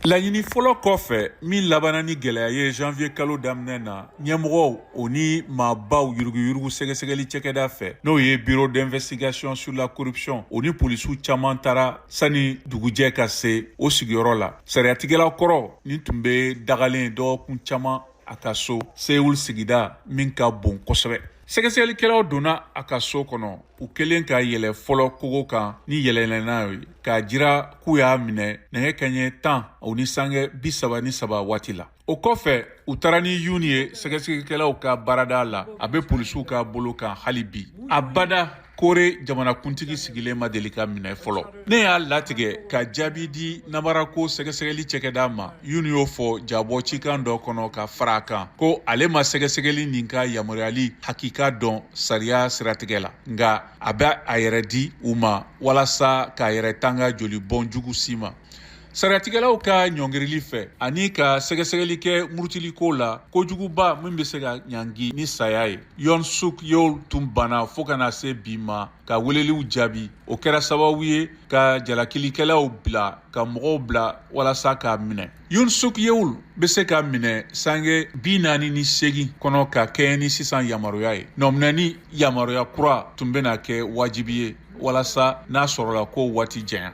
Laɲini fɔlɔ kɔfɛ min labanna ni gɛlɛya ye janvier kalo daminɛ na, ɲɛmɔgɔw o ni maabaw yuruguyurugu sɛgɛsɛgɛli cɛkɛda fɛ, n'o ye Bureau d'investigation sur la corruption, o ni polisiw caman taara sani dugujɛ ka se o sigiyɔrɔ la. Sariyatigɛla kɔrɔ nin tun bɛ dagalen dɔgɔkun caman a ka so Seoul sigida min ka bon kosɛbɛ. Sɛgɛsɛgɛlikɛlaw donna a ka so kɔnɔ, u kɛlen ka yɛlɛ fɔlɔ kogo kan ni yɛlɛnna ye k'a jira k'u y'a minɛ nɛgɛ kaɲɛ 10 o ni sanga 33 waati la. O kɔfɛ, u taara ni Yoon ye sɛgɛsɛgɛlikɛlaw ka baarada la. A bɛ polisiw ka bolo kan hali bi. Abada Kore jamanakuntigi sigilen ma deli ka minɛ fɔlɔ. Ne y'a latigɛ ka jaabi di namarako sɛgɛsɛgɛli cɛkɛda ma, Yoon y'o fɔ jabɔ cikan dɔ kɔnɔ, ka fara a kan ko ale ma sɛgɛsɛgɛli nin ka yamaruyali hakika dɔn sariya siratigɛ la, nka a bɛ a yɛrɛ di u ma walasa k'a yɛrɛ tanga jolibɔn jugu si ma. Sariyatigɛlaw ka ɲɔngirili fɛ ani ka sɛgɛsɛgɛli kɛ murutiliko la, kojuguba min bɛ se ka ɲangi ni saya ye, Yoon Suk Yeol tun banna fo ka na se bi ma ka weleliw jaabi. O kɛra sababu ye ka jalakilikɛlaw bila ka mɔgɔw bila walasa k'a minɛ. Yoon Suk Yeol bɛ se ka minɛ sange 48 kɔnɔ ka kɛɲɛ ni sisan yamaruya ye. Nɔminɛni yamaruya kura tun bɛna kɛ wajibi ye walasa n'a sɔrɔla ko waati janya.